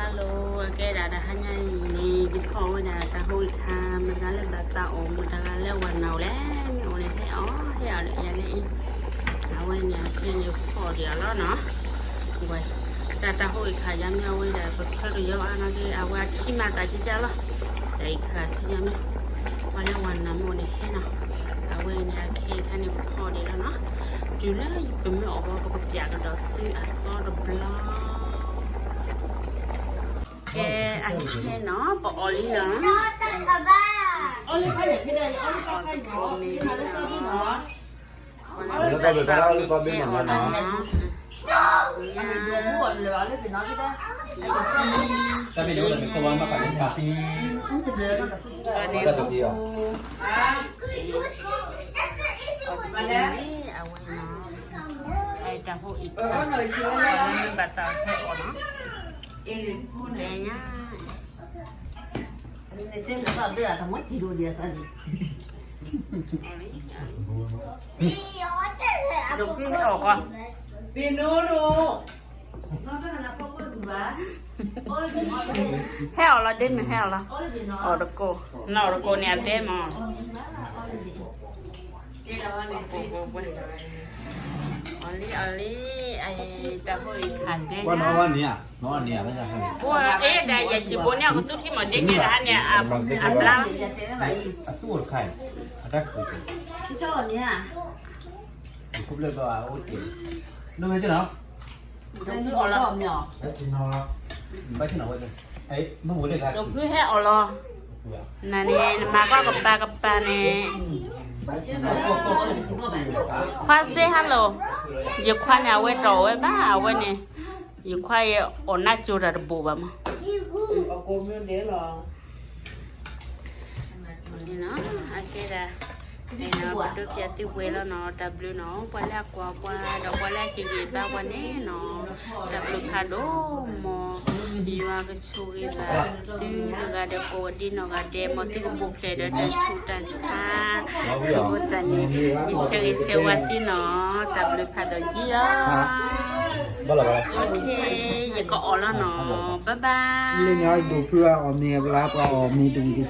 Hello, အကဲဒၣ်တဟါညါအံၤန့ၣ် ယဖီၣ်ဝဲဒၣ်တၢ်ဟိအံၤခါ မတၤတဂၤလၢဘၣ်သးအီၣ် မတၤတဂၤလၢဝၤနၢ်အိၣ်လဲၣ် မ့ၢ်အိၣ်န့ၣ် ဟဲအီၣ် ဟဲအီၣ်ဒီးယၤလၢအံၤ အဝဲန့ၣ်အခဲန့ၣ်ဖီၣ်ဒံးအီၤလီၤနီၤ ဝဲ တၢ်တၢ်ဟိအံၤခါယါမ့ၢ်အဝဲဒၣ် ပဖၢကယီၤအါနီၢ်က့ အဝဲအထံမၤသးကကၢ်လီၤ တၢ်အံၤခါထံယါမ့ၢ် ပှၤလၢဝၤနၢ်မ့ၢ်အိၣ်န့ၣ်ဟဲနီၤ အဝဲအံၤန့ၣ်အခဲအံၤခါန့ၣ်ဖီၣ်ဒံးလီၤနီၤ တုၤလၢပမ့ၢ်အီၣ်ဘီ ပကပျးကဒီးသုအသီတဘျီ ကဲ အခဲနီၤ ပအီၣ်လံနီၤ အီၣ်လၢခါန့ၣ် ဖဲဒၣ်အီၣ်လၢခါန့ၣ်နီၤ လၢတၢ်ဘျုးတၢ်ဘျုးလၢပှၤမ့ၢ်မၤနီၤ တၢ်ဘျုးလၢပှၤမ့ၢ်မၤနီၤ တၢ်ဘျုးလၢပှၤမ့ၢ်မၤနီၤ အဝဲန့ၣ် အတၢ်ဟိအံၤခါ ဘၣ်သးဟဲအီၣ်နီၤ ဒဲညါ တဲမ့ၢ်ဘၣ်ဘဲအတၢ်မီၢ်စံးဒိၣ်ဒံးအစးန့ၣ် ဒိးဖုဟဲအီၣ်ကီး ပ့ၤနိဒိၣ် ဟဲအီၣ်လီၤဒ့မုၣ်ဟဲအီၣ်လီၤ အီၣ်တကိး နအီၣ်တကိးန့ၣ်အဘဲမး အီၣ်လံအီၣ်လံ အတၢ်ဟိအံၤခါဒဲညါ ပအဲၣ်ဒၣ်ယစံးဘိန့ၣ် အကသူထံမီၢ်ဒ့ကဲတဟါန့ၣ် အဘျါ အသူအိၣ်တခါအံၤ အတၢ်ကပူၤကဲ ဒိးဖုဟဲအီၣ်လီၤ နန့ၣ် နမၤကွၢ်ကပၤကပၤန့ၣ် ခွါစ့ဟါလီၤ ယခွါန့ၣ် အဝဲတအီၣ်ဝဲဘၣ် အဝဲန့ၣ် ယခွါအံၤအီၣ်နၢ်ကၠိတၢ်တဘိးဘၣ်မး အကဲဒၣ် ပဒိးဖျဲးသုဝဲလီၤနီၤ တၢ်ဘျုးနီၤ ပှၤလၢအကွၢ်ပှၤ ဒီးပှၤလၢအဟ့ၣ်ဂံၢ်ဘါပှၤန့ၣ်နီၤ တၢ်ဘျုးဖးဒိၣ်မး ယွၤကဆိၣ်ဂ့ၤဘၣ်သုတဂၤဒီးကိးဒံနီၢ်ဂၤဒဲး မ်သုကပူၤဖျဲးဒီးတၢ်ဆူးတၢ်ဆါ အဃိသတးန့ၣ် ယဆၢဂ့ၤဆၢဝါသုနီၤ တၢ်ဘျုးဖးဒိၣ်က့ၤလီၤ ယကအီၣ်လီၤနီၤ bye bye လၢညါဒိးဖုအီၣ်မ့ၤအဘျါ ပှၤအီၣ်မ့ၤတဂ့ၤ